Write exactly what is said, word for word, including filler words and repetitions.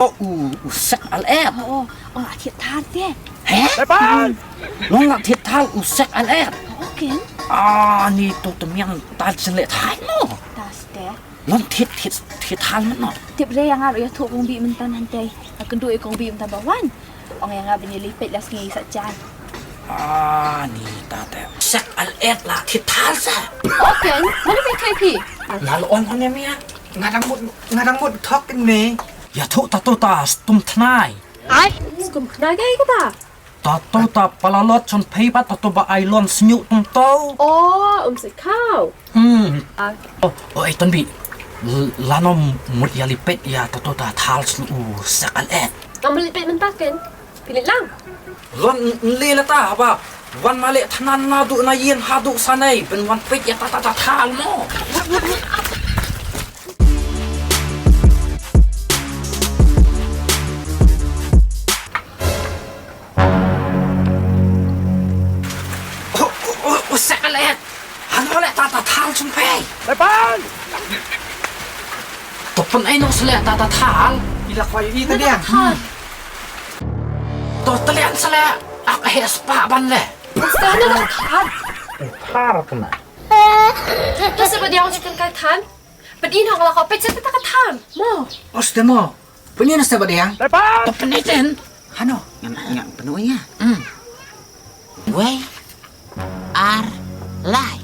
Oh, u, u Sek Al Ed. Oh, oh, oh, la thied thal te. He? Long la thied thal u Sek Al Ed. Oh, ken. Ah, ni to te miang ta jin leh thal mo. Ta ste. Long thied, thied, thied thal mo. Tip re ïa nga ruh ïathuh kong Bih mynta hangtei. Nga kynduh ïa kong Bih mynta ba wan. Ong ïa nga ban ïaleit peit la sngi sa jan. Ah, ni ta te. Sek Al Ed la thied thal sa. Oh, ken. Mano peit thei phi? La la ong hangne mia. Nga dang mut, nga dang mut thok ne. Ïathuh ta to ta stum thnai. Ai, skum khnai kai kata. Ta to ta palalot chon phei ba ta to ba ai lon sñiuh tum to. Oh, um se khau. Hmm. Ah. Oh, oh, eh, Tonbih. L-, lano mut ïaleit peit ïa ta to ta thal sñiuh u Sek Al Ed. Ngam leit peit mynta ken. Phi leit lang. Lon le la ta ba. Wan ma leh thanan naduh na ïing haduh sanai. Ban wan peit ïa ta ta ta thal mo. Oh, oh, oh, oh, Sek Al Ed. Hano leh ta ta thal chum phei. Lepan. To pyn-i noh sa leh ta ta thal. Ila kwai i ta diang. Thal. To talian sa leh. Ak he spa ban leh. Sa leh ta thal. Thal tu na. To sa ba diang sa kan kai thal. Pyn-i noh la ko peit sa ta ka thal. Mo. Os te mo. Pyn-i na sa ba diang. Lepan. To pyn-i ten. Hano, ngan, ngan pyn-i ïa. Hmm. Wei. Ar. Lai.